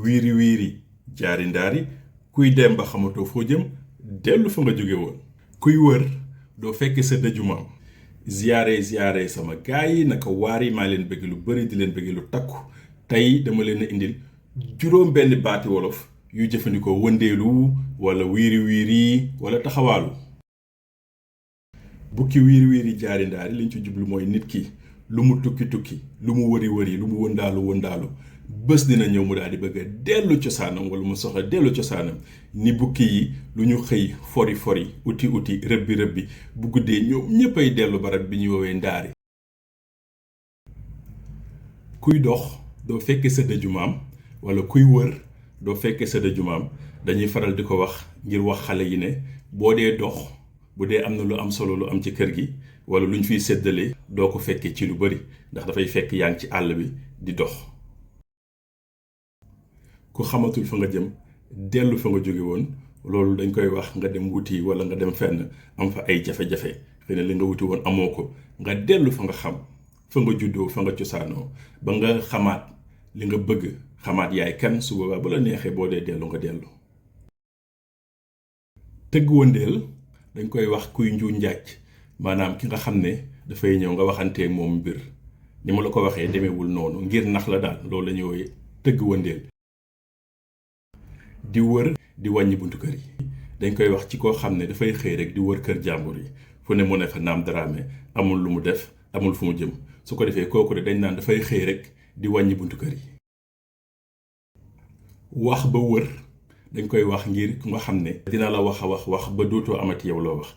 wiiri wiiri jaari ndaari kuy dem ba xamatoo foo jëm dellu fa nga jóge woon kuy wër doo fekke sa dëju maam ziyaare sama gaay yi naka waar yi maa leen bëgg lu bari di leen bëgg lu takku tey dama leen a indil juróom benn baati wolof yu jëfandikoo wëndeelu wala wiiri wiiri wala taxawaalu. bukki wiiri wiiri jaari ndaari liñ ci jublu mooy nit ki lu mu tukki lu mu wëri lu mu wëndaalu bés dina ñëw mu daal di bëgg a dellu cosaanam wala mu soxla dellu cosaanam ni bukki yi lu ñu xëy fori uti rëbbi bu guddee ñoom ñëppay dellu barab bi ñu woowee ndaari. kuy dox doo fekke sa dëju maam wala kuy wër doo fekke sa dëju maam dañuy faral di ko wax ngir wax xale yi ne boo dee dox bu dee am na lu am solo lu am ci kër gi wala lu ñu fiy séddale doo ko fekkee ci lu bari ndax dafay fekk yaa ngi ci àll bi di dox. ku xamatul fa nga jëm dellu fa nga jóge woon loolu dañ koy wax nga dem wuti wala nga dem fenn am fa ay jafe-jafe xëy na li nga wuti woon amoo ko nga dellu fa nga xam fa nga juddoo fa nga cosaanoo ba nga xamaat li nga bëgg xamaat yaay kan su boobaa ba la neexee boo dee dellu nga dellu. tëgg wëndeel dañ koy wax kuy njuuj njaaj maanaam ki nga xam ne dafay ñëw nga waxantee moom mbir ni ma la ko waxee demeewul noonu ngir nax la daal loolu la ñuy woowee tëgg wëndeel. di wër di wàññi buntu kër yi dañ koy wax ci koo xam ne dafay xëy rek di wër kër jàmbur yi fu ne mu ne fa naam daraame amul lu mu def amul fu mu jëm su ko defee kooku de dañ naan dafay xëy rek di wàññi buntu kër yi. wax ba wër dañ koy wax ngir ku nga xam ne dina la wax ba dootoo amati yow loo wax.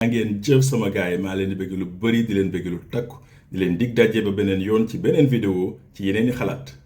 maa ngeen jëf sama gaay yi maa leen di bëgg lu bari di leen bëgg lu takku di leen dig daje ba beneen yoon ci beneen vidéo ci yeneen i xalaat.